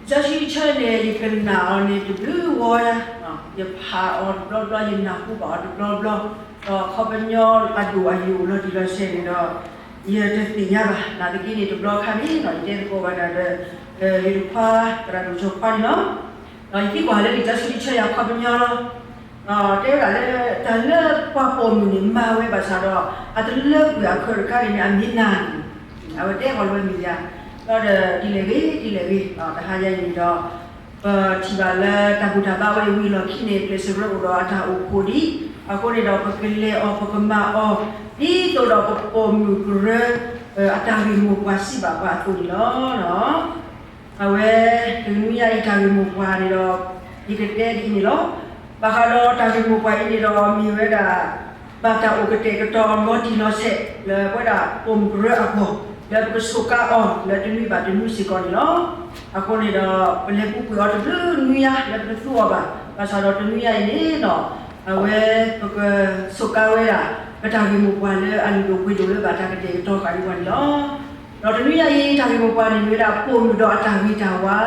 တၢ်ဆၢဂ့ၤဆၢဝါန့ၣ် ယကနၣ်အီၤန့ၣ်တဘျုးဂီၢ်, ယဖးအီၤတဘျီဘျီ, ယနၢ်ဟူဘၣ်အီၤတဘျီဘျီ, ဒီးအခီပညီအဒိၣ်အယိာ်လီၤတံၢ်လီၤဆဲးန့ၣ်ဒီး ယတသ့ၣ်ညါဘၣ်. နာ်သက့န့ၣ် တဘျီခါန့ၣ် ယတဲသကိးဘၣ်တၢ်ဒီး ယတခွါ သရၣ်ဒိၣ်စီၤခွါန့ၣ်လီၤ. ဒီးယသံကွၢ်လၢလံာ်စီဆှံဆၢယၤအခီပညီလီၤ. တဲဝဲဒၣ်လၢ တၢ်လၢပှၤပိာ်မုၣ်န့ၣ် မၤဝဲဘၣ်ဆၣ်ဒီး အတလၢကွံာ်အခၢးတခါန့ၣ် အမ့ၢ်နၤန့ၣ် အဝဲတဲဃီၤလၢမ့ၢ်ယၤ, ဒီးဒ်လဲၣ်ဂ့ၤ ဒ်လဲၣ်ဂ့ၤ, တဟါယၤအံၤန့ၣ်ဒီး ပထံၣ်ဘၣ်လၢတၢ်ဘူၣ်တၢ်ဘါဝဲအံၤဝံၤအလီၢ်ခံန့ၣ် ကျဲးစၢးကရၢအိၣ်ဒီးအတၢ်အိၣ်ဖှိၣ်ဒံး, အဃိန့ၣ်ဒီး ပကလဲၤအီၤ ပကမၤအီၤ ဒ်သိးဒီးပပိာ်မုၣ်ကရၢ အတၢ်ဂ့ၢ်မိၢ်ပှၢ်စံးဘၣ်ပှၤအသိးန့ၣ်လီၤ. အဝဲ တနွံညါအံၤတၢ်ဂ့ၢ်မိၢ်ပှၢ်န့ၣ်ဒီး ယကတဲဒ်အံၤန့ၣ်လီၤ. ဘၣ်ဃးဒီးတၢ်ဂ့ၢ်မိၢ်ပှၢ်အံၤန့ၣ်ဒီး မ့ၢ်ဝဲဒၣ် ဘၣ်တၢ်အိၣ်ကတဲာ်ကတီၤလီၤတံၢ်လီၤဆဲး လၢပဝဲဒၣ်ပိာ်မုၣ်ကရၢအဂီၢ် လၢပကဆိးကါအီၤလၢတနွံဘၣ်တနွံစ့ၢ်ကီးန့ၣ်လီၤ. အဃိန့ၣ်ဒီး ပလဲၤပူၤကွံာ်အီၤတဘျုးနွံညါ လၢပတသူအီၤဘၣ်. ဘၣ်ဆၣ်ဒီးတနွံညါအံၤန့ၣ်ဒီး အဝဲ ပကဆိးကါဝဲဒၣ် ပတၢ်ဂ့ၢ်မိၢ်ပှၢ်လၢအလုၢ်ဒိၣ်ပှ့ၤဒိၣ်လၢဘၣ်တၢ်ကတဲာ်ကတီၤဃာ်ဒံးပှၤန့ၣ်လီၤ. ဒီးတနွံညါအံၤ တၢ်ဂ့ၢ်မိၢ်ပှၢ်န့ၣ်မ့ၢ်ဝဲဒၣ် ပိာ်မုၣ်ဒီးအတၢ်ဂ့ၤတၢ်ဝါ,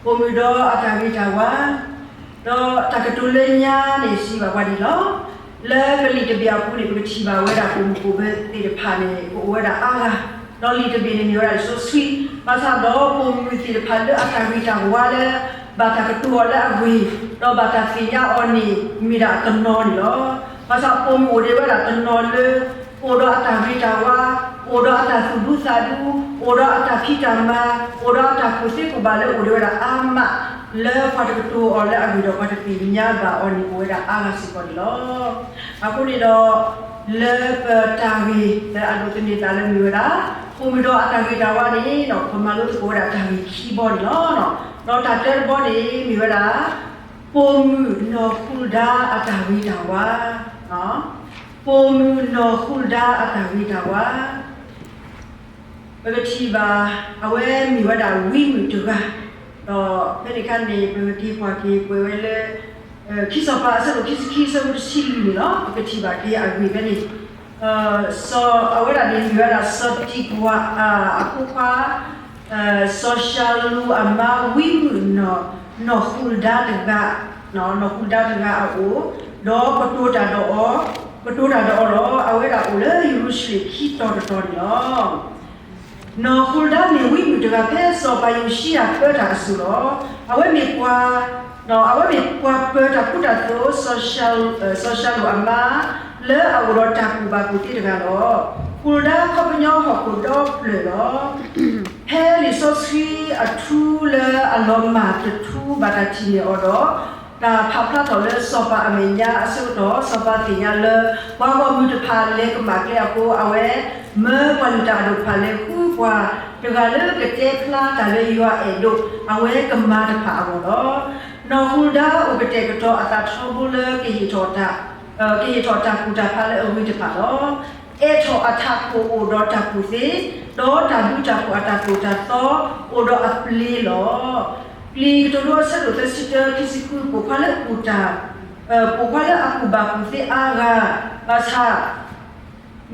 ပိာ်မုၣ်ဒီးအတၢ်ဂ့ၤတၢ်ဝါ, ဒီးတၢ်ကတိၤလၢညါန့ၣ်စံးဘၣ်ပှၤဒ်လီၤ. လၢပလံာ်တဘ့ၣ်အပူၤန့ၣ် ပကထံၣ်ဘၣ်ဝဲဒၣ်ပိာ်မုၣ်ပိာ်ပၢၤသ့ၣ်တဖၣ်န့ၣ် ကအိၣ်ဝဲဒၣ်အါဂၤ, ဒီးလံာ်တဘ့ၣ်န့ၣ်မ့ၢ်ဝဲဒၣ်လံာ်စီဆှံ, ဘၣ်ဆၣ်ဒီးပိာ်မုၣ်သ့ၣ်တဖၣ်လၢအတၢ်ဂ့ၤတၢ်ဝါလၢ ဘၣ်တၢ်ကတိၤအီၤလၢအဂ့ၤ, ဒီးဘၣ်တၢ်သ့ၣ်ညါအီၤန့ၣ် မ့ၢ်ဒၣ်အတနီၤန့ၣ်လီၤ. ဘၣ်ဆၣ်ပိာ်မုၣ်အိၣ်ဒံးဝဲဒၣ်တနီၤလၢ အိၣ်ဒီးအတၢ်ဂ့ၤတၢ်ဝါ, အိၣ်ဒီးအတၢ်သူၣ်ဒူသးဒူ, အိၣ်ဒီးအတၢ်ဖံးတၢ်မၤ, အိၣ်ဒီးအတၢ်ကူၣ်သ့ကူၣ်ဘၣ်လၢအိၣ်ဒံးဝဲဒၣ်အါမး, လၢပှၤတကတိၤအီၤလၢအဂ့ၢ်ဒီးပှၤတသ့ၣ်ညါဘၣ်အီၤန့ၣ် အိၣ်ဝဲဒၣ်အါဂၤစ့ၢ်ကီးန့ၣ်လီၤ. အဃိန့ၣ်ဒီး လၢပတၢ်ဂ့ၢ်လၢအဒိးသန့ၤသးလၢမ့ၢ်ဝဲဒၣ် ပိာ်မုၣ်ဒီးအတၢ်ဂ့ၤတၢ်ဝါန့ၣ် ပမၤလိသကိးဝဲဒၣ်တၢ်ဂ့ၢ်ခံဘီန့ၣ်လီၤ. ဒီးတၢ်တၢတဘီန့ၣ် မ့ၢ်ဝဲဒၣ် ပိာ်မုၣ်နီၢ်ဃူဒါအတၢ်ဂ့ၤတၢ်ဝါ, ပိာ်မုၣ်နီၢ်ဃူဒါအတၢ်ဂ့ၤတၢ်ဝါ. ပကထံၣ်ဘၣ် အဝဲမ့ၢ်ဝဲဒၣ်ဝံမုၣ်တဂၤ, ဒီးဖဲန့ၣ်အခါန့ၣ် ပက့ၤကွၢ်က့ၤပှဲၤဝဲလၢ ခံစီၤပၤအဆၢဒိၣ်ခံဆံခံအဆၢဖိတဆံလွံၢ်န့ၣ်လီၤ. ပကထံၣ်ဘၣ်က့ၤအဂ့ၢ်ဖဲန့ၣ် စီၤ အဝဲဒၣ်န့ၣ်မ့ၢ်ဝဲဒၣ်စီၤတံၤကွၤအဖိခွါ စီၤၡၤလူအမါဝံမုၣ်နီၢ်ဃူဒါတဂၤ, နီၢ်ဃူဒါတဂၤအအိၣ်, ဒီးကတိၤတၢ်ဒီးအီၤ, ကတိၤတၢ်ဒီးအီၤလီၤ. အဝဲဒၣ်အိၣ်လၢယရူၤၡလ့ၣ်ခံတီၤတတီၤန့ၣ်လီၤ. နီၢ်ဃူဒါမ့ၢ်ဝံမုၣ်တဂၤဖဲစီၤပၤယိၤၡံယၤပၢတၢ်အစိၤလီၤ. အဝဲမ့ၢ်ပှၤ အဝဲမ့ၢ်ပှၤပၢတၢ်ကူတၢ်သိး စီၤၡၤလူအမါ လၢအအိၣ်ဒီးတၢ်ကူၣ်ဘၣ်ကူၣ်သ့တဂၤလီၤ. ဃူဒါခီပညီဟီၣ်ခိၣ်ဒီဖျၢၣ်လီၤ. ဖဲလံာ်စီဆှံအထူလၢအလီၤမၢ်တထူဘၣ်တၢ်ထံၣ်န့ၢ်အီၤဒီး တၢ်ဖးဖျါထီၣ်လၢစီၤပၤအမဲာ်ညါအဆၢကတီၢ် စီၤပၤသ့ၣ်ညါလၢ ပှၤဂီၢ်မုၢ်တဖၣ်လဲၤကမၣ်ကျဲအဃိ အဝဲမၢပှၤလုၢ်တၢ်အဒိၣ်တဖၣ်လဲၤဃုပှၤတဂၤလၢကတဲဖျါတၢ်လၢယွၤအဲၣ်ဒိး အဝဲကမၤတဖၣ်အဂီၢ်လီၤ. နီၢ်ဃူဒါအိၣ်ကတဲာ်ကတီၤအသးထီဘိလၢ ကဟ့ၣ်ထီၣ်တၢ်ကူၣ်တၢ်ဖးလၢအဂ့ၤတဖၣ်လီၤ. အဲးထီၣ်အထးခိၣ်အိၣ်ဒီးတၢ်ကူၣ်သ့, ဒီးတၢ်ဘျုးတၢ်ဖှိၣ်အတၢ်သိၣ်တၢ်သီအိၣ်ဒီးအပျ့ၤလီၤ. ပျ့ၤကတိၤဒိအဆၢဒိၣ်သၢဆံတၢ ခံဆံဃု ပိာ်ခွါလၢအကူၣ်တၢ်, ပိာ်ခွါလၢအကူၣ်ဘၣ်ကူၣ်သ့အါဂၤ, ဘၣ်ဆၣ်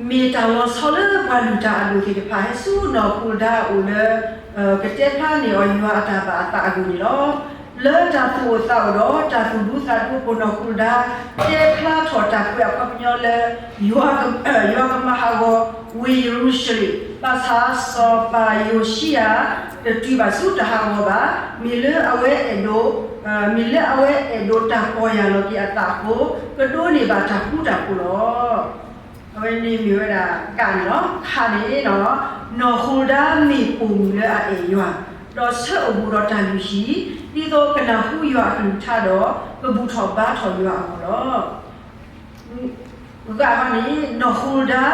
မ့ၢ်တၢ်လီၤဆီလၢပှၤလုၢ်တၢ်အဒိၣ်သ့ၣ်တဖၣ် ဟဲဆူနီၢ်ဃူဒါအအိၣ်လၢ ကတဲဖျါန့ၢ်အီၤယွၤအတၢ်ဘၣ်အသးအဂ့ၢ်န့ၣ်လီၤ. လၢတၢ်သူၣ်အိၣ်သးအိၣ်ဒီးတၢ်သူၣ်ဒူသးဒူအပူၤ နီၢ်ဃူဒါ တဲဖျါထီၣ်တၢ်ကွဲးအခီပညီလၢ ယွၤကမၤဟးဂီၤဝ့ၢ်ယရူၤၡလ့ၣ်, ဘၣ်ဆၣ်စီၤပၤယိၤၡံယၤ တတုၤဘၣ်ဆူတၢ်ဟးဂီၤဘၣ်. မ့ၢ်လၢအဝဲအဲၣ်ဒိး, မ့ၢ်လၢအဝဲအဲၣ်ဒိးတၢ်ပီၢ်ယၢ်လီၤက့ၤအသးအဃိ ကဒိးန့ၢ်ဘၣ်တၢ်ဃူတၢ်ဖိးလီၤ. အဝဲန့ၣ်မ့ၢ်ဝဲဒၣ် က န့ၣ်လီၤ. ခ န့ၣ် နီၢ်ဃူဒါမ့ၢ်ပိာ်မုၣ်လၢအအဲၣ်ယွၤ, ဒီးဆၢအိၣ်ဘူးဒီးတၢ်လုၢ်ဟံၣ်, ဒ်သိးကနၢ်ဟူယွၤအကလုၢ်ကထါဒီး ကဘူၣ်ထီၣ်ဘါထီၣ်ယွၤအဂီၢ်လီၤ. ဂ န့ၣ် နီၢ်ဃူဒါ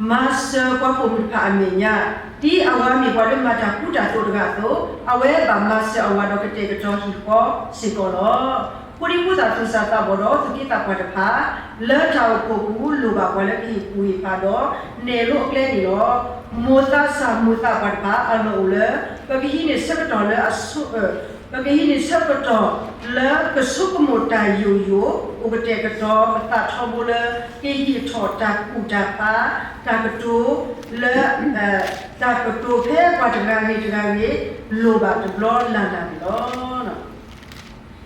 မၤစၢၤပှၤပိာ်မုၣ်တဖၣ်အမဲာ်ညါ, ဒ်အဝၤမ့ၢ်ပှၤလၢမၤတၢ်ဃူတၢ်သိးတဂၤအသိး အဝဲဘၣ်မၤစၢၤအဝၤဒီးကတဲာ်ကတီၤဟံၣ်ဃီစ့ၢ်ကီးလီၤ. ဖိဒံဖိသၣ်သူၣ်စၢ်သးဘီၣ်ဒီးသူၣ်က့သးပှၢ်တဖၣ် လၢတၢ်အိၣ်ဖှိၣ်ပူၤလိၣ်ဘၣ်ပှၤလၢကဟ့ၣ်ကူၣ်ဟ့ၣ်ဖးဒီး နဲၣ်လိအကျဲန့ၣ်လီၤ. မိၢ်သးစၢ်မိၢ်သးပှၢ်တဖၣ် အလီၢ်အိၣ်လၢ ပကဟံးန့ၢ်ဆၢကတီၢ်လၢအဆိ ပ ပကဟံးန့ၢ်ဆၢကတီၢ်လၢကဆိကမိၣ်တၢ်ယိာ်ယိာ်, အိၣ်ကတဲာ်ကတီၤပသးထီဘိလၢ ကဟံးထီၣ်တၢ်ကူၣ်တၢ်ဖး, တၢ်ကတိၤလၢ တၢ်ကတိၤဖဲပှၤတဂၤဂ့ၤတဂၤဂ့ၤ လိၣ်ဘၣ်တဘျီလၢ်လၢ်န့ၣ်လီၤ.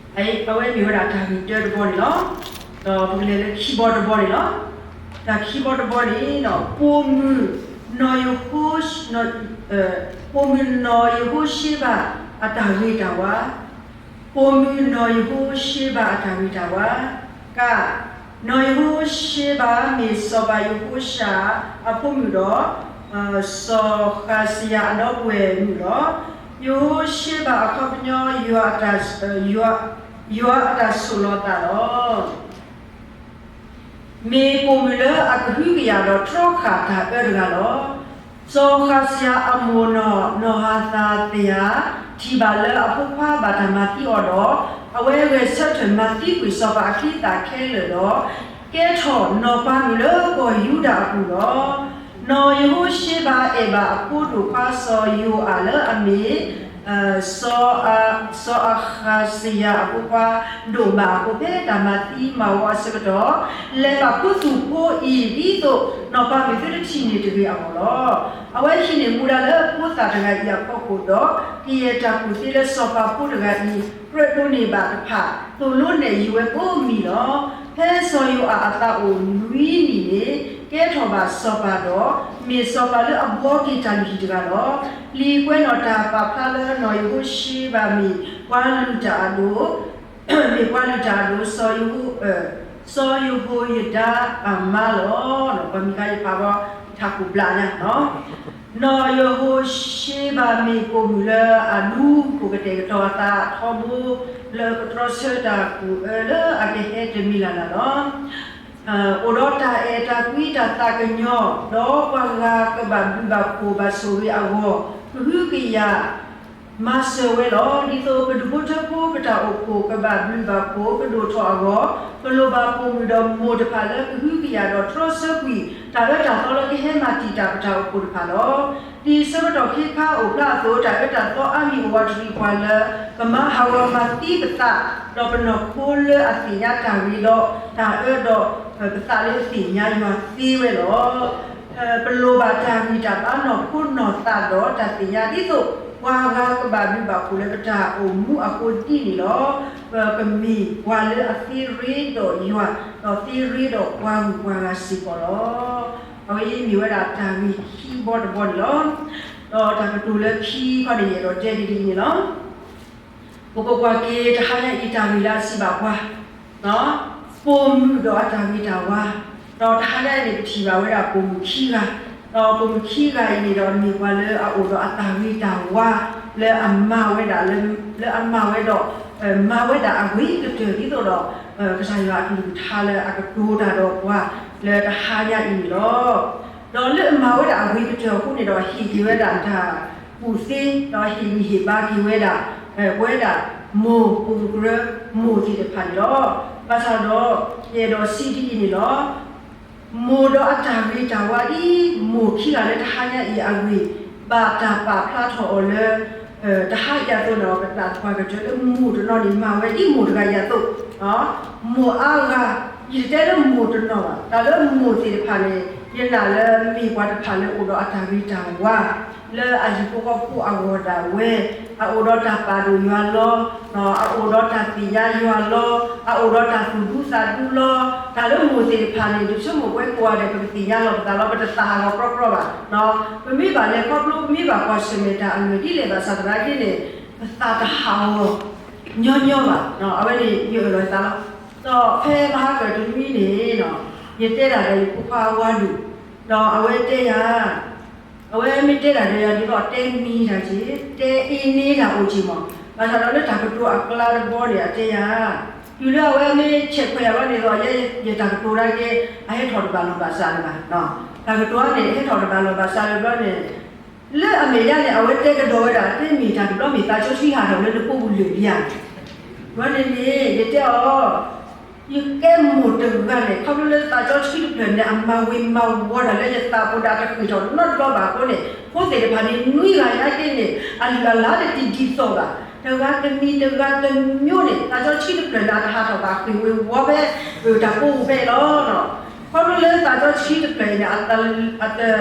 အဝဲမ့ၢ်ဝဲဒၣ်တၢ်ဂ့ၢ်တၢတဘီန့ၣ်လီၤ. ဒီးပကလဲၤလၢခံဘီတဘီန့ၣ်လီၤ. တၢ်ခံဘီတဘီန့ၣ် ပိာ်မုၣ်နီၢ်ယဟိ ပိာ်မုၣ်နီၢ်ယဟိၡ့ဘၣ်အတၢ်ဂ့ၤတၢ်ဝါ, ပိာ်မုၣ်နီၢ်ယဟိၡ့ဘၣ်အတၢ်ဂ့ၤတၢ်ဝါ, က, နီၢ်ယဟိၡ့ဘၣ်မ့ၢ်စီၤပၤယဟိၡာ်အဖိမုၣ်ဒီး စီၤဃးစယၤအဒီပုၢ်ဝဲၢ်မုၣ်လီၤ. ယဟိၡ့ဘၣ်အခီပညီ ယွၤအတၢ်ဆိၣ်လီၤသးလီၤ. မ့ၢ်ပိာ်မုၣ်လၢအကဟုကယာ်ဒီးတြီဃာ်တၢ်အၢတဂၤလီၤ. စီၤဃးစယၤအမိၢ်နီၢ် နီၢ်ဟၤသၤသယၤ ထံၣ်ဘၣ်လၢအဖိခွါဘၣ်တၢ်မၤသံအီၤဒီး အဝဲဂဲၤဆၢထၢၣ်မၤသံကွံာ်စီၤပၤအချံအသၣ်ခဲလၢာ်ဒီး ကဲထီၣ်နီၢ်ပၤမုၣ်လၢကီၢ်ယူဒၤအပူၤလီၤ. နီၢ်ယဟိၡ့ဘၣ်အဲၣ်ဘၣ်အဖိဒိၣ်ခွါစီၤယိၤအၣ်လၢအမ့ၢ် စီၤအဃးစယၤအဖိခွါ ဒိၣ်မးအဃိဖဲတၢ်မၤသံမၤဝီအဆၢကတီၢ် လဲၤဘၣ်ခူသူၣ်ဖိအံၤ ဒ်သိးနီၢ်ပၤမုၣ်သုတထံၣ်န့ၢ်တဂ့ၤအဂီၢ်လီၤ. အဝဲဟံးန့ၢ်မူဒါလၢဖိသၣ်တဂၤအံၤအဖီခိၣ်ဒီး ကယဲၢ်တၢ်ကူၣ်သ့လၢစီၤပၤဖိတဂၤအံၤ ကြၢးဒိးန့ၢ်ဘၣ်တဖၣ် သိၣ်လိနဲၣ်ယံၤဝဲကိးမံၤလီၤ. ဖဲစီၤယိၤအၣ်အသးအိၣ်နွံနံၣ်န့ၣ် ကဲထီၣ်ဘၣ်စီၤပၤဒီး မ့ၢ်စီၤပၤလၢအဘှီက့ၤတၢ်လုၢ်ဟံၣ်တဂၤလီၤ. လံာ်ကွဲးနီၣ်တၢ်ပာ်ဖျါလၢနီၢ်ယဟိၡ့ဘၣ်မ့ၢ်ပှၤလုၢ်တၢ်အဒိၣ် မ့ၢ်ပှၤလုၢ်တၢ်အဒိၣ် စီၤယဟိ စီၤယဟိယဒၤအမါလီၤ. ပှၤမံၤကါယဖးဘီ ထးခိၣ်ဘျးညါ နီၢ်ယဟိၡ့ဘၣ်မ့ၢ်ပိာ်မုၣ်လၢအဒူ အိၣ်ကတဲာ်ကတီၤအသးထီဘိ လၢကတြီဆၢတၢ်ကူၣ်အၢလၢအကဟဲတမံၤလၢ်လၢ်လီၤ. အိၣ်ဒီးတၢ်အဲၣ်တၢ်ကွံတၢ်သးကညီၤ ဒီးပှၤဂၤကဘၣ်ဘျုးဘၣ်ဖှိၣ်ဘၣ်ဆိၣ်ဂ့ၤအဂီၢ် ကဟုကယာ် မၤစၢၤဝဲလီၤ. ဒ်သိးပဒူၣ်ဖိထၢဖိပတၢ်အိၣ်ဖှိၣ်ကဘၣ်ဘျုးဘၣ်ဖှိၣ်ကဒိၣ်ထီၣ်အဂီၢ် ပလိၣ်ဘၣ်ပိာ်မုၣ်ဒီးမိၢ်တဖၣ်လၢကဟုကယာ်ဒီးတြီဆၢကွံာ် တၢ်အၢတၢ်သီလၢကဟဲမၤတံာ်တာ်ပတၢ်အိၣ်ဖှိၣ်တဖၣ်လီၤ. ဒ်ဆၢကတီၢ်ခဲခါအိၣ်ဖျါအသိး တၢ်အၢတၢ်သီအါမံၤအိၣ်ဝးတရံးပှၤလၢ ကမၤဟးဂီၤမၤသံပသး ဒီးပနီၢ်ခိလၢအသ့ၣ်ညါတၢ်ဂ့ၤဒီးတၢ်အၢဒီး ပသးလၢသ့ၣ်ညါယွၤသ့ဝဲလီၤ. ပလိၣ်ဘၣ်တၢ်ဂံၢ်တၢ်ဘါနီၢ်ခိနီၢ်သးဒီးတၢ်သ့ၣ်ညါ ဒ်သိးပှၤဂၤကဘၣ်ဘျုးဘၣ်ဖှိၣ်လၢပတၢ်အိၣ်မူအဃိဒ်န့ၣ်လီၤ. ပကမ့ၢ်ပှၤလၢအသ့ရ့ဒီးယွၤ ဒီးသ့ရ့ဒီးပှၤဂုၤပှၤဂၤစ့ၢ်ကီးလီၤ. အဝဲအံၤမ့ၢ်ဝဲဒၣ်တၢ်ဂ့ၢ်ခံဘီတဘီန့ၣ်လီၤ. ဒီးတၢ်ကတိၤလၢခံခီန့ၣ် ယအဲၣ်ဒိးတဲဒ်အံၤန့ၣ်လီၤ. ပကကွၢ်က့ၤတဟါညါအံၤတၢ်ဂ့ၢ်လၢအစံးဘၣ်ပှၤ ပိာ်မုၣ်ဒီးအတၢ်ဂ့ၤတၢ်ဝါ, ဒီးတဟါညါအံၤန့ၣ် ပထံၣ်ဘၣ်ဝဲဒၣ်ပိာ်မုၣ်ခံဂၤ, ဒီးပိာ်မုၣ်ခံဂၤအံၤန့ၣ်ဒီး မ့ၢ်ပှၤလၢအအိၣ်ဒီးအတၢ်ဂ့ၤတၢ်ဝါ လၢအမၤဝဲဒၣ် လၢအမၤဝဲဒီး မၤဝဲဒၣ်အဂ့ၤကတၢၢ် ဒ်သိးဒီး ကစၢ်ယွၤအကလုၢ်ကထါလၢအကတိၤတၢ်ဒီးပှၤ လၢတဟါညါအံၤန့ၣ်လီၤ. ဒီးလၢအမၤဝဲဒၣ်အဂ့ၤကတၢၢ်အဃိန့ၣ်ဒီး ဟ့ၣ်က့ၤဝဲဒၣ်တၢ်ကူၣ်သ့ ဒီးဟ့ၣ်ဂံၢ်ဟ့ၣ်ဘါက့ၤဝဲဒၣ် ပဝဲဒၣ်မိၢ်ပိာ်မုၣ်ကရၢမိၢ်သ့ၣ်တဖၣ်န့ၣ်လီၤ. ဘၣ်ဆၣ်ဒီး ယအဲၣ်ဒိးစံးဒ်အံၤန့ၣ်လီၤ. မိၢ်ဒီးအတၢ်ဂ့ၤတၢ်ဝါဒ် မိၢ်ခံဂၤလၢတဟါညါအံၤအဂ့ၢ် ဘၣ်တၢ်ပာ်ဖျါထီၣ်အီၤလၢ တဟါအံၤအသိးန့ၣ် ပသးပှၢ်ကတၢၢ်လၢမိၢ်တနီၤန့ၣ် မၤဝဲဒ်မိၢ်တဂၤအံၤအသိး, မိၢ်အါဂၤ ယတတဲလၢမိၢ်တနီၤဘၣ်, တၢ်လၢမိၢ်သ့ၣ်တဖၣ်န့ၣ် ယနာ်လၢမ့ၢ်ပှၤတဖၣ်လၢအိၣ်ဒီးအတၢ်ဂ့ၤတၢ်ဝါ လၢအဟံၣ်ဖိဃီဖိအဂီၢ်ဒၣ်ဝဲ, အအိၣ်ဒီးတၢ်ပာ်ဒိၣ်ယွၤလီၤ, အအိၣ်ဒီးတၢ်သ့ၣ်ညါယွၤလီၤ, အအိၣ်ဒီးတၢ်သူၣ်ဒူသးဒူလီၤ. တၢ်လၢမိၢ်သ့ၣ်တဖၣ်န့ၣ် တဆိကမိၣ်ပဝဲကိးဂၤဒဲး ပကသ့ၣ်ညါလီၤပသးလီၤ, ပတသးဟးဂီၤကြီကြီဘၣ်. ပမ့ၢ်ဘၣ်လဲၤခီဖျိ ပမ့ၢ်ဘၣ်ကွၢ်ဆၢၣ်မဲာ်တၢ်အလွဲၢ်ဒ်လဲၣ်ဘၣ်ဆၣ်သနာ်က့န့ၣ် ပသးတဟးဂီၤညီညီဘၣ်. အဝဲန့ၣ် ယအၢၣ်လီၤသးလီၤ. ဒီးဖဲမဟါကတနွံန့ၣ် ယတဲတၢ်ဒီးယဖိခွါအဝါဒိၣ်, ဒီးအဝဲတဲယၤ အဝဲမ့ၢ်တဲတၢ်ဒီးယၤဒ်သိးတဲမံၤတၢ်က့ၤ, တဲအ့န့တၢ်အိၣ်က့ၤမး, ဘၣ်ဆၣ်ဒီးလၢတၢ်ကတိၤအကျါတဘီန့ၣ် အတဲယၤ, တုၤလၢအဝဲမ့ၢ်ဆဲးခွဲးယၤဘျီန့ၣ်ဒီး ယဲယတၢ်ကတိၤနာ်က့ အဟဲထီၣ်တဘၣ်လီၢ်ဘၣ်စးလၢၤဘၣ်. တၢ်ကတိၤအံၤန့ၣ် ဟဲထီၣ်တဘၣ်လီၢ်ဘၣ်စးလၢၤဘျီန့ၣ် လၢအမဲာ်ညါန့ၣ် အဝဲတဲကဒီးဝဲဒၣ် တဲမ့ၢ်တၢ်တဘျီမ့ၢ်သးစီဆှံဟးထီၣ်လၢနဖိပူၤလၢာ်လံဧါ. ဘျီန့ၣ်န့ၣ် ယတဲအီၤ ယကဲမိၢ်တဂၤန့ၣ် ခီဖျိလၢသးစီဆှံတဖျၢၣ်န့ၣ် အမၤဝံၤမၤဝီၤတၢ်လၢယသးပူၤဒၣ်တဃ့ၢ်ထီၣ်နီတဘျီဘၣ်အဃိန့ၣ် ဖိသ့ၣ်တဖၣ်န့ၣ် နွံဂၤညါက့န့ၣ် အလုၢ်အလၢ်တတံၤဒ်သိးဘၣ်. တဂၤတမံၤတဂၤတမံၤန့ၣ် သးစီဆှံတဖျၢၣ်န့ၣ် အတဟးထီၣ်ဘၣ်ဃ့ၢ်ဝ့ၤဝီၤဖဲ တၢ်ကိးပူၤဖဲအံၤလီၤ. ခီဖျိလၢသးစီဆှံတဖျၢၣ်အံၤန့ၣ်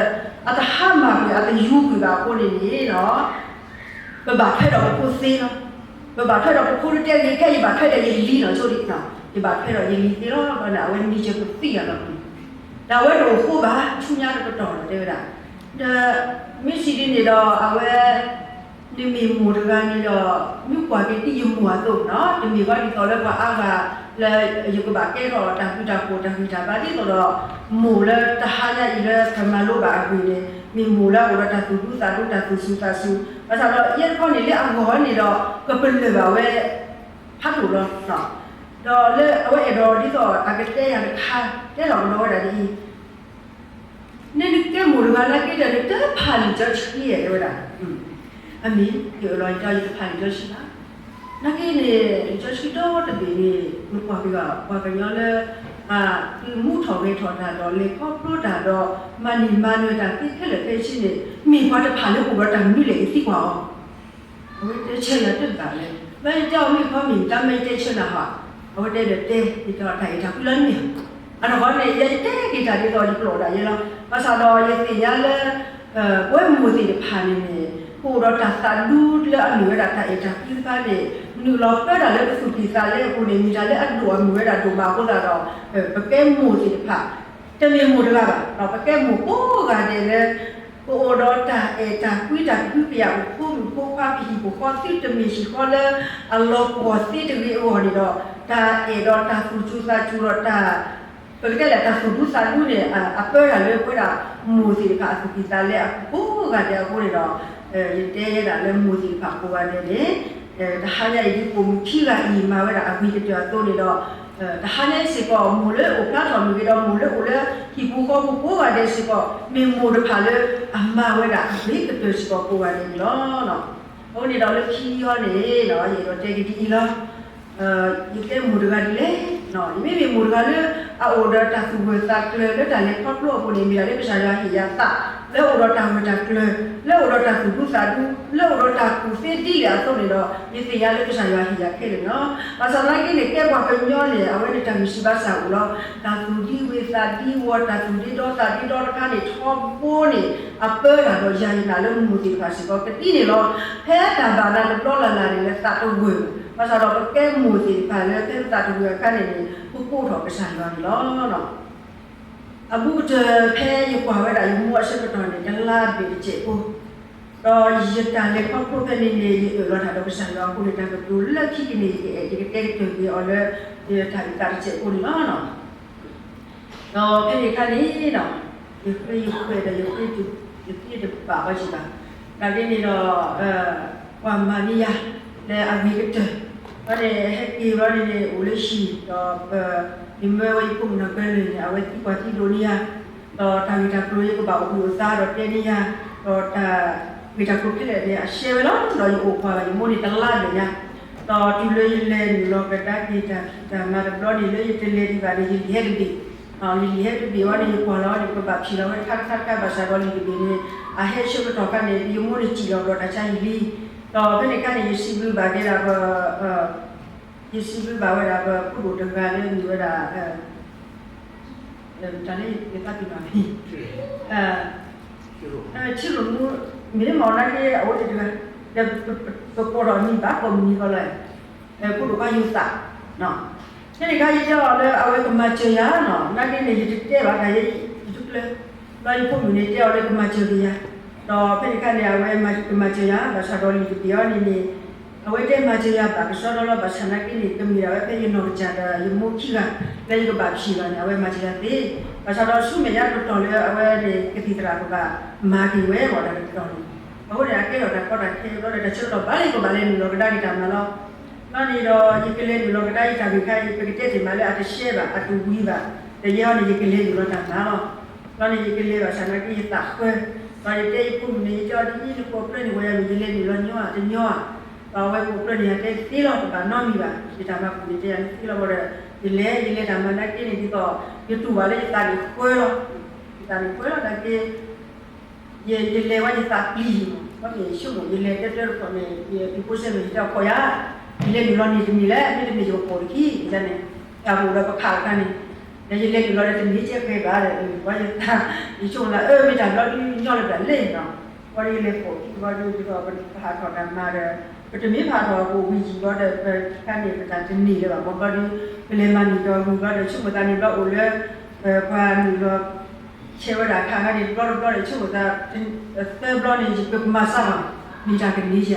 အတဟးမၤကွံာ် အတယူၤကွံာ်ဘၣ်အဃိန့ၣ်န့ၣ် ပဘၣ်ထွဲဒီးပဖိသ့လီၤ. ပဘၣ်ထွဲဒီးပဖိတတဲဂ့ၤ ခဲအံၤယဘၣ်ထွဲဒီးယလံၤလီၤ ဆိဒံး, ယဘၣ်ထွဲဒီးယလံၤသ့လီၤ. ဘျီန့ၣ် အဝဲမံစၢၤပသံၣ်အလီၢ်န့ၣ် ဒီးအဝဲတအိၣ်ဃိဘၣ် ဆူညါတကတီၢ်လီၤ တဲဝဲဒၣ်. ဒီး မ့ၢ်စံးဒ်န့ၣ်ဒီး အဝဲ နမ့ၢ်မိၢ်တဂၤန့ၣ်ဒီး မ့ၢ်ကွၢ်က့ၤဒ်ယမိၢ်အသိးနီၤ, တမ့ၢ်ဘၣ်ဒ်သိးလၢပှၤအါဂၤလၢ ယကဘၣ်ကဲထီၣ်တၢ်ဃူတၢ်ဖိးတၢ်ဂံၢ်တၢ်ဘါ ဒ်သိးဒီး မိၢ်လၢတဟါညါအံၤလၢပမၤလိဘၣ်အဂ့ၢ်န့ၣ် မ့ၢ်မိၢ်လၢအအိၣ်ဒီးတၢ်သူၣ်ဒူသးဒူတၢ်သူၣ်စူၤသးစူၤ, ဘၣ်ဆၣ်ဒီးယဲတခီန့ၣ်လၢအဂီၢ်န့ၣ်ဒီး ကပလၢၢ်ဘၣ်ဝဲ ဖးဒိၣ်လီၤ. ဒီးလၢအဝဲအဲၣ်ဒိးဒ်သိးအကတဲယၤတခါ တဲထီၣ်ကဒီးဝဲဒၣ်ဒ်အံၤ နကဲမိၢ်တဂၤနာ်က့ဒီး နတဖးလံာ်စီဆှံဧါ တဲဝဲဒၣ်. အမ့ၢ် ယအၢၣ်လီၤယတဲ ယတဖးလံာ်စီဆှံဘၣ်. နာ်က့န့ၣ် လံာ်စီဆှံဒီတဘ့ၣ်န့ၣ် နကွၢ်က့ၤဘၣ် ပှၤကညီလၢ သုးမူထီၣ်ဂဲၤထီၣ်တၢ်ဒီး လဲၤခီဖျိတၢ်ဒီး မၤန့ၢ်မၤနၢၤတၢ်သ့ခဲလၢာ်ခဲဆ့န့ၣ် မ့ၢ်ပှၤတဖၣ်လၢအိၣ်ဒီးတၢ်မနုၤလဲၣ် ယသံကွၢ်အီၤ အဝဲတဲဆၢယၤတဘၣ်လဲၣ်, လၢယတဲအီၤမ့ၢ်ခီမ့ၢ် တၢ်မ့ၢ်ယတဲဆၢနၤဟီ, အဝဲတဲဒီးတဲ ယတဲအီၤတၢ်အဲၣ်တၢ်ကွံလီၤန့ၣ်, အနီၢ်ကီၢ်န့ၣ် ယတဲက့ၤတၢ်ဒ်သိးယကျိာ်ဒၣ်ယဲလီၤ. ဘၣ်ဆၣ်ဒီးယသ့ၣ်ညါလၢ ပဝဲမိၢ်သ့ၣ်တဖၣ်န့ၣ်န့ၣ် ကအိၣ်ဒီးတၢ်သးဒူလၢအမ့ၢ်ဝဲဒၣ်တၢ်အဲၣ်တၢ်ကွံတခါန့ၣ် နုာ်လီၤပၢတၢ်လၢပသူၣ်ကံၢ်သးလဲအပူၤန့ၣ် မ့ၢ်တၢ်လၢအဒိၣ်အမုၢ်ဝဲဒၣ်ဒိၣ်မးအဃိသတးဒီး ပကဲမိၢ်သ့ၣ်တဖၣ် တမ့ၢ်မိၢ်တဂၤဘၣ်, ပကဲမိၢ်ကိးဂၤဒဲးလၢ ပအိၣ်ဒီးတၢ်အဲၣ်တၢ်ကွံတၢ်ကဟုကယာ် ပဖိမုၣ်ဖိခွါ ပဟံၣ်ပဃီ သုတမ့ၢ်ဟံၣ်ဃီလၢအလီၤပှီၢ်သ့တဂ့ၤအဂီၢ်န့ၣ်ဒီး တၢ်အဲၣ်ဒီးတၢ်သူၣ်စူၤသးစူၤဒီးတၢ် ပကတဲလၢတၢ်သူၣ်ဒူသးဒူန့ၣ် အပၢတၢ်လၢပဝဲဒၣ်မိၢ်သ့ၣ်တဖၣ်အသူၣ်ကံၢ်သးလဲအပူၤကိးဂၤဒဲးအဃိန့ၣ်ဒီး ယတဲဝဲဒၣ်လၢမိၢ်သ့ၣ်တဖၣ်ကိးဂၤဒဲးန့ၣ် တဟါညါအံၤဒ်ပိာ်မုၣ်ခံဂၤအံၤမၤဝဲဒၣ်အဂ့ၤကတၢၢ်အသိးန့ၣ်ဒီး တဟါညါအံၤစ့ၢ်ကီး မိၢ်လၢအိၣ်ဖျါထီၣ်မ့ၢ်ဂ့ၤဒီး မိၢ်လၢအိၣ်လၢဟံၣ်ပူၤဃီပူၤကိးဂၤဒဲးစ့ၢ်ကီး မ့ၢ်မိၢ်တဖၣ်လၢအမၤဝဲဒၣ်အဂ့ၤကတၢၢ်စ့ၢ်ကီးကိးဂၤဒဲးန့ၣ်လီၤ. အဃိန့ၣ်ဒီးလၢခံအံၤန့ၣ် ယအဲၣ်ဒိးတဲကဒ်အံၤလီၤ. ယကဲမိၢ်တဂၤဒ်လဲၣ်, ယမ့မ့ၢ်မိၢ်တဂၤလၢအအိၣ်ဒီးတၢ်သူၣ်ဂၢၢ်သးကျၢၤလၢတၢ်လဲၤခီဖျိအပူၤန့ၣ် မ့ၢ်ဒၣ်လၢကစၢ်ယွၤဟ့ၣ်ယၤသး လၢအိၣ်ဒီးတၢ်ဂၢၢ်တၢ်ကျၢၤ လၢအိၣ်ဒီးတၢ်သူၣ်ဒူသးဒူ လၢအိၣ်ဒီးတၢ်ကူၣ်သ့ဒ်လဲၣ်အသိးန့ၣ်ဒီး ယသ့ၣ်ညါလၢကစၢ်ယွၤဟ့ၣ်ယၤခဲလၢာ်န့ၣ်လီၤ. ဘၣ်ဆၣ်သနာ်က့န့ၣ် ကဲပှၤကညီန့ၣ် အဝဲန့ၣ်တၢ်ဂံၢ်ဆံးဘါစၢ်အိၣ်လီၤ. တၢ်သူၣ်ဒံဝ့ၤသးဒံဝီၤ တၢ်သူၣ်ဒ့ဒီသးဒ့ဒီတခါန့ၣ် ထီဘိန့ၣ် အပၢတၢ်ဒီးယၤယနာ်လၢမိၢ်သ့ၣ်တဖၣ်စ့ၢ်ကီး ကသံန့ၣ်လီၤ. ဖဲတၢ်ဘၣ်နၤတဘျီလၢ်လၢ်န့ၣ် လၢသးတဝၢၢ်, ဘၣ်ဆၣ်ဒီးပကဲမိၢ်သ့ၣ်တဖၣ်လၢဖဲပသးတဝၢၢ်အခါန့ၣ်န့ၣ် ပကိးထီၣ်ကစၢ်ယွၤန့ၣ်လီၤ. အဘူးကတၢၢ်ဖဲယကွၢ်ဝဲဒၣ်ယမိၢ်အဆၢကတီၢ်န့ၣ် တလါဘ့ၣ်တစဲးဖိ, ဒီးယတၢ်လဲၤခီဖျိဖဲန့ၣ်န့ၣ် ယအၢၣ်လီၤတၢ်ဒီးကစၢ်ယွၤအဃိန့ၣ် တၢ်ကတိၤလၢခံကန့ၣ် ယကအဲၣ်ယကတဲကတၢၢ်က့ၤအီၤလၢ ယတၢ်အုၣ်သးတစဲးဖိန့ၣ်လီၤ. ဒီးဖဲန့ၣ်အခါန့ၣ်ဒီး ယဃ့ယဃဲဒီးယဃ့ ယဃ့တဘၣ်ဘၣ်က့ၤဘၣ်. နာ်က့န့ၣ်ဒီး ပှၤမၤန့ၢ်ယၤလၢအဂ့ၤကတၢၢ်, ဒီးန့ၣ်ဟဲက့ၤဘျီန့ၣ်န့ၣ် အိၣ်လၢဟံၣ်ဒီး ယမၢဝဲယဖိမုၣ်နီၢ်ကၢလၢာ်န့ၣ် အဝဲသံကွၢ်သံဒိးန့ၢ်ယၤ, ဒီးတၢ်ဂ့ၢ်တၢ်ကျိၤယကဘၣ်အိၣ်ဘှံးအိၣ်သါဒီးတဲန့ၢ်ယၤ, ဒီးတၢ်ဂ့ၢ်တၢ်ကျိၤခဲလၢာ်န့ၣ် အရှဲဝဲလီၤ. ဒီးယအိၣ်ကွၢ်ဘၣ်ယမိၢ်န့ၣ်တလါဘျဲၣ်ညါ, ဒီးတုၤလၢယလဲၤနုာ်လီၤကဒါက့ၤတၢ်ဖံးတၢ်မၤတဘျီန့ၣ် လၢယတလဲၤဒံးဘၣ်န့ၣ် ယလံာ်ဟဲတဘ့ၣ်, ယလံာ်ဟဲတဘ့ၣ်ဝဲန့ၣ် ယကွၢ်လီၤန့ၣ် ပဘၣ်ဖံးလီၤဝဲတခါတခါတခါ ဘၣ်ဆၣ်ဒီးလံာ်တဘ့ၣ်န့ၣ် အဟဲဆၢကတီၢ်ခါန့ၣ် ယမိၢ်န့ၣ်စံၣ်လီၤဒီးတၢ်ဆါယလံာ်, ဒီးဖဲန့ၣ်အခါန့ၣ် ယစံးဘျုးဘၣ်က့ၤဒၣ်ပ ယစံးဘျုးဘၣ်ဝဲဒၣ်ပဖိဒိၣ်တဂၤလၢမ့ၢ်ဝဲဒၣ် တၢ်လၢယသးပ့ၤနီၣ်န့ၣ် ထံရူၢ်မူ မ့ၢ်မ့ၢ်နာ်က့ အအိၣ်တ့ၢ်တဂၤ ဒီးပကိးထီၣ်အမံၤဘၣ် ကိးမံၤဃီလီၤ, ဖိဒိၣ်ခွါယိၤသး, ဖဲန့ၣ်အခါယတဲအီၤလၢအဝဲကမၤစၢၤယၤနီၤ, နာ်က့န့ၣ် ယတတဲဘၣ်တၢ်ယဲ ယတကျၢၤ, ဒီးယဖိမုၣ်န့ၣ်တဲအီၤလၢကမၤစၢၤက့ၤယၤ, ဒီးဖဲန့ၣ်အခါန့ၣ် အဝဲကမၤစၢၤယၤ ဘၣ်ဆၣ်ဒီးလံာ်တဘ့ၣ်အံၤန့ၣ်န့ၣ် အဝဲတဲမၤစၢၤယၤဘၣ်ကစီဒီလီၤ, ဘၣ်ဆၣ်နာ်က့န့ၣ် ကမ့ၢ်ဒၣ်ဝဲဖဲယနီၢ်ကစၢ်ဒီးယမိၢ်ခံဂၤ လၢယကဘၣ်ဖံးလီၤန့ၣ် အဝဲမၤစၢၤယၤသ့, ဘၣ်ဆၣ်ဒီးဆူမဲာ်ညါတတီၤလၢအဝဲန့ၣ် ကသံၣ်သရၣ်ကဘၣ်မၤက့ၤဝဲ ဘၣ်တၢ်တတီၤန့ၣ်, အဃိန့ၣ် အကဲထီၣ်တၢ်ကီတၢ်ခဲဘျီဒီး တၢ်ဆၢကတီၢ်ဘၣ်လၢယကဘၣ်လဲၤနုာ်လီၤကဒါက့ၤတၢ်မၤလီၤ. ဘျီန့ၣ်ဒီး ယကလဲၤနုာ်လီၤကဒါက့ၤတၢ်ဂ့ၢ်ခါအံၤ ပကတဲတ့ၢ်မးလၢအတရှဲဘၣ် အတဝံၤဘၣ်, ဒီးယဲအံၤန့ၣ် ယကလဲၤနုာ်လီၤတၢ်မၤလီၤ. ဘျီန့ၣ် ယကလဲၤဘၣ်ဆၣ်နာ်က့ ယသးဃၢ, ဒီးယတဲယဖိမုၣ်န့ၣ် ယတဲအီၤဒ်အံၤ နကိးပျၢန့ၢ်ဝဲယၤမ့ၢ် ယလဲၤနုာ်လီၤညီဧါ တညီဧါ, ဒီးအဝဲကိးပျၢန့ၢ်ယၤတဲသ့လီၤ တဘၣ်နီတမံၤဘၣ်, ယတၢ်မၤပူၤန့ၣ် တဲယၤန့ၣ်သ့လီၤဘၣ်ဒီး ယလဲၤ ယလဲၤတၢ်မၤနာ်က့န့ၣ် ဒ်သိး ယတူၢ်ဘၣ်လၢယသးန့ၣ်ဃၢလီၤ, ယသးန့ၣ်ဃၢလီၤနာ်က့ ယလဲၤဝဲယသးပျံၤ ဘၣ်မ့ၢ်ဆိကမိၣ် ယလဲၤတၢတၢတခီန့ၣ် ယဖိစဲမ့ၢ်ယတဲအီၤ ခိးယၤ, ယလဲၤနုာ်လီၤန့ၢ်တန့ၢ်လဲၣ်, မ့တမ့ၢ်ယကပိာ်တခံန့ၣ်, တၢ်အိၣ်ဒီးပခးတခါန့ၣ်, ဒီးယလဲၤနုာ်လီၤဒီးတန့ၢ်ကဲဃဲဘၣ်ဒီး ပှၤယသး, ယဆိကမိၣ်လၢ အၢ မ့ၢ်တၢ်ဘျီဒုးညီလၢပတၢ်လဲၣ်နီၤ, ဘၣ်ဒီးယလဲၤပိာ်ခံဘၣ်ဒီး ဒ်သိးပဟးထီၣ်တၢ်မၤဒီး ပတမ့ၢ်ဟးထီၣ်အပူၤဝံၤယံာ်ဘၣ်ဒီး ပခါန့ၣ် ပတၢ်တန့ၢ်လၢၤဘၣ် ဘၣ်ဒီး ပလဲၤမၤန့ၢ်က့ၤဝံၤဘၣ်ဒီး ဆိကမိၣ်သးန့ၣ်ဘျီအိၣ်လၢ ပှၤနုာ်လီၤ ဆဲးဝဲဒၣ်ခါခါန့ၣ် တဘျီတဘျီန့ၣ် ဆိကမိၣ်သး သၢဘျီန့ၣ် ယကမၤစၢ်လီၤ, မ့ၢ်တၢ်ကန့ၢ်ယၤ ဒီး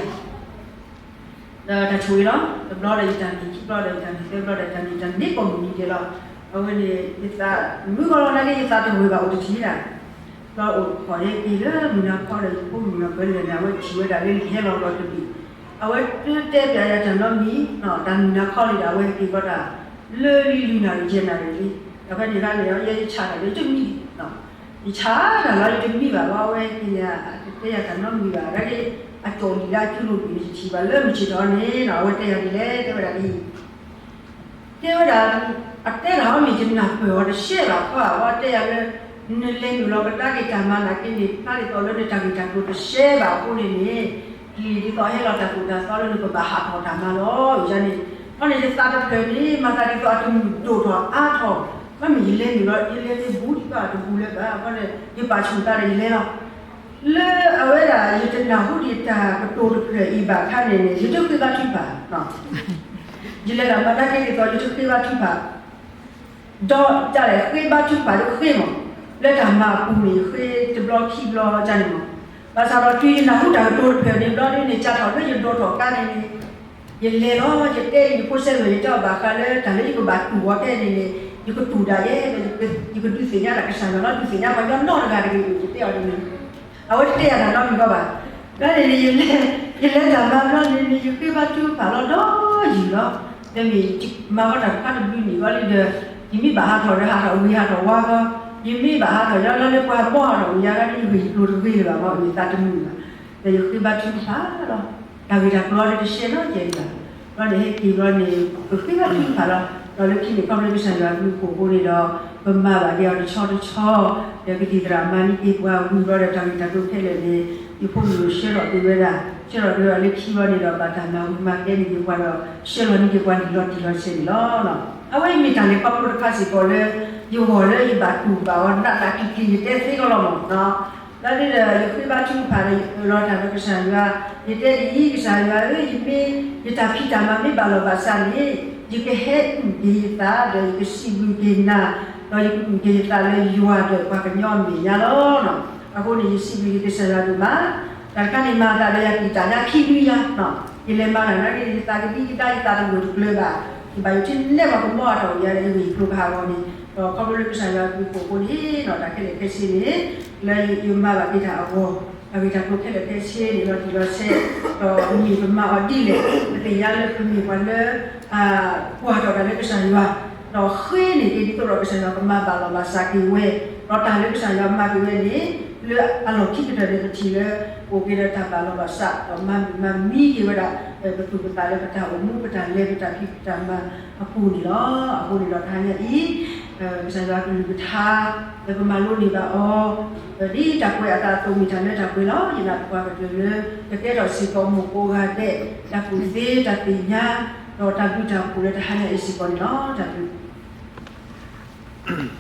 တၢ်ဆိၣ်ဂ့ၤလီၤ, တဘျီဒီးယတၢ်န့ၢ် ခံဘျီဒီးယတၢ်န့ၢ် သၢဘျီဒီးယတၢ်န့ၢ် တၢ်န့ၢ်ကိးမုၢ်နံၤဒဲးလီၤ, အဝဲန့ၣ် ယသးမုာ်ဂီၤလီၤ နာ်က့ ယသးတဝဲၢ်ဘၣ်အိၣ်တထံၣ်ဒၣ်, ဘျီအိၣ်တခီဟဲက့ၤလၢမုၢ်နၤခီဒီး ယဖိမုၣ်နီၢ်ပၢၤလဲၣ်န့ၣ် အဝဲထံၣ်ဝဲဒၣ်လၢနဟဲလီၤဘျီတဘ့ၣ်, အဝဲတဲပျးယၤတၢ်နီတမံၤ, တၢ်မုၢ်နၤခီလံဒီး အဝဲဟဲက့ၤဘျီတၢ် လၢလံလံနၣ်ရံၣ်ယဲၢ်နၣ်ရံၣ်လံ, ဒီးဖဲန့ၣ်ခါန့ၣ် ယဆၣ်တၢ်လၢယတမံ ယဆၣ်တၢ်လီၤယတမံဘၣ်ဘၣ် အဝဲက့ၤန့ၣ် တတဲယၤတၢ်နီတမံၤဘၣ်, နာ်က့ အကၠီၣ်လံၤလၢအကၠိလိၤကွံာ်န့ၣ် ယထံၣ်ဘၣ်လၢမုၢ်ဆ့ၣ်ထီၣ်န့ၣ်နီၤ အဝဲတဲယၤဒ်လဲၣ် တဲဝဲဒၣ်ဒ်အံၤ, တဲဝဲဒၣ် အတဲတၢ်အီၤမ့ၢ်ယနၢ်ပၢၢ်အီၤတရှဲဘၣ် ခီအဝဲတဲယၤလၢ နလဲၤနုာ်လီၤကဒါက့ၤတၢ်မၤနာ်က့န့ၣ် ဖျါဒ်သိးလၢနတၢ်ဂ့ၢ်တၢ်ကျိၤတရှဲဘၣ်အဃိန့ၣ်န့ၣ် ကလံၤဒ်သိးဟဲလီၤတၢ်သိၣ်တၢ်သီလၢနကဘၣ်ဟးထီၣ်တၢ်မၤလီၤ ယၤန့ၣ်, အဃိန့ၣ် ယသးတဖျၢၣ်န့ၣ် မၤသးဒ်သိးအတမုာ်ဒိၣ်ထီၣ်အါထီၣ်, ဘၣ်မ့ၢ်ယလဲၤနုာ်လီၤ ယလဲၤန့ၣ်ဘူးဒံးဘၣ်တဘူးလၢၤဘၣ် အဃိန့ၣ် ယပာ်ဆူၣ်သးဒီးယလဲၤလီၤ လၢအဝဲဒၣ်ယတနၢ်ဟူဒံးတၢ်ကတိၤတဖျၢၣ်အံၤဘၣ်ခါန့ၣ်န့ၣ် ယတဃ့ဘါထုကဖၣ်, ယလဲၤဒၣ်မၤနာ်က့ဒ်သိး ယတဃ့ဘါထုကဖၣ်, ဒီးတၢ်လဲၣ်ဃ့ဘါထုကဖၣ်ဒီးဃ့မး, လၢတၢ်မၤအပူၤန့ၣ် ယဃ့တဘျီခံဘျီဒ်န့ၣ်မး, ဘၣ်ဆၣ်ဒီးတုၤယနၢ်ဟူတၢ်ကတိၤတဖျၢၣ်န့ၣ် ဘျီဒ်န့ၣ် ကၢ်ထီၣ်လၢယဒိးထီၣ်ကါန့ၣ်န့ၣ် ယလဲၤလီၤ ယတဲအံၤယဖိစဲမ့ၢ် ယတဲအီၤဘၣ်ဃးလၢတၢ်လၢယကဘၣ်တူၢ်ဝဲကဲန့ၣ်န့ၣ် ယကတူၢ်ဒၣ်ယဲ ယကဒုးသ့ၣ်ညါဒၣ်ကစၢ်ယွၤလီၤ ဒုးသ့ၣ်ညါပှၤကညီနီတဂၤတဂ့ၤ ယတဲအီၤဒ်န့ၣ် အဝဲတတဲယၤတၢ်နီတမံၤဘၣ်, ဘျီန့ၣ်န့ၣ် ယလဲၤတၢ်မၤဘျီန့ၣ်န့ၣ် ယဃ့ဘါထုကဖၣ်လီၤဒီးယံာ်လီၤ, မ့မ့ၢ်မၤဝဲတၢ်တခါတဘျုးန့ၣ်ဘၣ်လံဒီး ယမ့ၢ်ဘၣ်ဟးထီၣ်ဒီးဟးထီၣ် ဝံၤဟးထီၣ်ဝါဂီၢ်, ယမ့ၢ်ဘၣ်ဟးထီၣ်ယလီၤလၢပှၤဘီၣ်ဟးထီၣ်ဝံၤယၤဂၤန့ၣ် ယဂ့ၢ်ယကျိၤတဂ့ၤလၢၤဘၣ်မ့ၢ် ယသးတမုာ်ဘၣ်, ဒီးယဃ့ဘါထုကဖၣ်လီၤ, တၢ်ဂ့ၢ်တၢ်ကျိၤအံၤတရှဲနီတစဲးဒံးဘၣ်, ဘျီန့ၣ်ဟဲက့ၤဘျီန့ၣ် ပဃ့ဘါထုကဖၣ်လီၤ, ဒီးလၢခံန့ၣ် ခီဖျိကစၢ်ယွၤအဘျုးအဖှိၣ်အဃိန့ၣ်ဒီး ပမၤဘၣ်က့ၤအီၤတဆီတဆီ, ဒီးကသံၣ်သရၣ်မၤန့ၢ်က့ၤပှၤဝံၤဘျီဒီးတၢ်ဂ့ၢ်တၢ်ကျိၤခဲလၢာ်န့ၣ် ယဖိမုၣ်ဆှၢထီၣ်က့ၤဝဲဒၣ်, ဆှၢထီၣ်က့ၤဝဲဒၣ်လၢခံဘျီန့ၣ်ဒီး ဘၣ်တၢ်မၤဝံၤမၤကဲန့ၢ်က့ၤပှၤဒီး ဆှၢလီၤန့ၢ်က့ၤပှၤလံာ်လီၤတံၢ်လီၤဆဲးန့ၣ်လီၤ. အဝဲအံၤမ့ၢ်တၢ်လဲၤခီဖျိတခါစ့ၢ်ကီးလၢ ယဂီၢ်လၢယဘၣ်တူၢ်ဘၣ်အီၤနးနးကျံၤကျံၤ ယတဲသ့ကီးလီၤမး လၢဒ်ဒီး ယဃ့ဘါထုကဖၣ်ဒီး ယအၢၣ်လီၤတၢ်ဒီးကစၢ်ယွၤ, ယတဲဒ်အံၤ ကစၢ်ယွၤဧၢ, ယမ့ၢ် ယတၢ်ဖံးတၢ်မၤမ့ၢ်ဘၣ်လီၤဘၣ်ဆၣ်န့ၣ် ယကဟဲအုၣ်က့ၤယသး ဒီးယကစံးဘျုးက့ၤနၤ, ဒီးယကအုၣ်က့ၤယသးလၢယွၤဒီးပှၤကညီအမဲာ်ညါလီၤ. အဃိန့ၣ် ယစံးဘျုးက့ၤကစၢ်ယွၤဒိၣ်မး, တၢ်တခါန့ၣ်မၤသးဒီးယၤတံာ်တာ်ညါခံနွံညါ, ယလဲၤမၤတၢ်နာ်က့ ယသးကဒံကဒါ ယသးတဂၢၢ်တကျၢၤဘၣ်, ယဘၣ်ယိၣ်ထံနဲၣ်ပှၤကမီအထီၣ်ယၤဒီး ယဂ့ၢ်ယကျိၤကဟးဂီၤန့ၣ်, ဒီးခီဖျိလၢကစၢ်ယွၤအဘျုးအဖှိၣ်အဃိန့ၣ် တၢ်ခဲလၢာ်ခဲဆ့န့ၣ် လၢယမၤဘၣ်က့ၤတၢ်အဂီၢ်, တၢ်ဂ့ၢ်တၢ်ကျိၤခဲလၢာ်ခဲဆ့န့ၣ် လီၤတံၢ်လီၤဆဲး, ဒီးမ့ၢ်ပမၤအီၤဒ်လဲၣ်, ပသ့ၣ်ညါလၢပမ့ၢ်ပှၤလၢ ကွၢ်ထီၣ်တၢ်လၢကစၢ်ယွၤ, ဒီးဃ့န့ၢ်က့ၤဒ်သိးဒီးကစၢ်ယွၤကမၤဘၣ်လီၤဘၣ်စးက့ၤဝဲ, ဒီးတၢ်လၢကစၢ်ယွၤမၤက့ၤဝဲန့ၣ် လၢအလီၢ်ခံကတၢၢ်န့ၣ် ပထံၣ်လၢ အိၣ်က့ၤဒီးတၢ်ဘၣ်လီၤဘၣ်စး ဒီးမၤမုာ်မၤမံက့ၤဝဲဒၣ် ပသူၣ်ပသးလၢပတၢ်အိၣ်မူ ပတၢ်လဲၤ ပတၢ်ဖံးတၢ်မၤအပူၤန့ၣ်လီၤ. အဃိန့ၣ်ဒီးတဟါညါအံၤ ကစၢ်ယွၤကလုၢ်ကထါ လၢပမၤလိန့ၢ်ဘၣ်အီၤ ဒ်တၢ်ကွဲးအသးအသိးမ့ၢ်တၢ်လၢတၢ်ပှဲၤလီၤ. ယနာ်သပှၢ်ကတၢၢ်လၢ ကကဲထီၣ်စ့ၢ်ကီးမိၢ်ကိးဂၤဒဲး တၢ်ကူၣ်သ့ တၢ်သ့ၣ်ညါ ဒီးတၢ်ဘျုးတၢ်ဖှိၣ်လၢတဟါညါအံၤစ့ၢ်ကီးန့ၣ်လီၤ. တၢ်ဘျုး